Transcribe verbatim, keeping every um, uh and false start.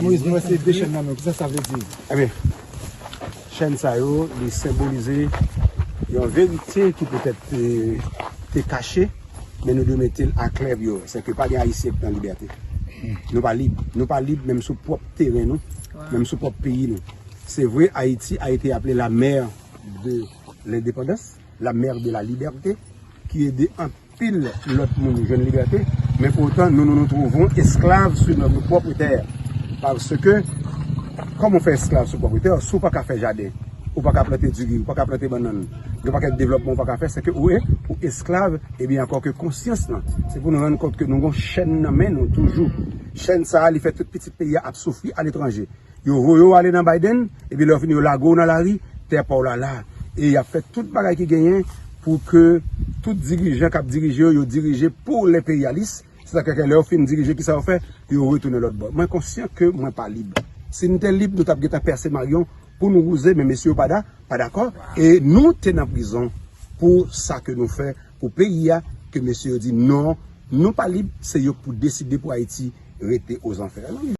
Moïse, nou wè se de chèn nan men w. Kisa sa vle di? Ebyen, chèn sa yo, li senbolize yon verite ki petèt te, te kache, men nou dwe mete l aklè pou yo wè. Se ke pa gen Ayisyen ki nan libète. Nou pa lib. Nou pa lib menm sou pwòp teren nou, menm sou pwòp peyi nou. Se vre, Ayiti a été appelée la mère de l'indépendance, la mère de la liberté, ki ede anpil lòt moun jwenn libète, men poutan nou, nou nous trouvons esclaves sur notre propre terre. Paske, kòman w fè esklav sou pwòp tè w, si w pa ka fè jaden, ou pa ka plante diri, ou pa ka plante bannann, gen pakèt devlòpman ou pa ka fè, se ke ou, e, ou esklav, ebyen, ankò ke konsyans lan. Se pou nou rann kont ke nou gon chèn nan men nou toujou. Chèn sa a, li fè tout pitit peyi a ap soufri aletranje. Yo voye w ale nan Biden, epi lè w fini yo lage w nan lari, tè pa w la la. E y ap fè tout bagay ki genyen pou ke tout dirijan k ap dirije yo, yo dirije pou lenperyalis. Se sa k fè ke lè yo fin dirije, kisa yo fè? Yo retounen lòt bò. Mwen konsyan ke mwen pa lib. Si n te lib, nou t ap gentan pèse maryon pou nou wouze, men mesye yo pa da, pa dakò. E nou te nan prizon pou sa ke nou fè pou peyi a, ke mesye yo di non, nou pa lib, se yo k pou deside pou Ayiti rete ozanfè.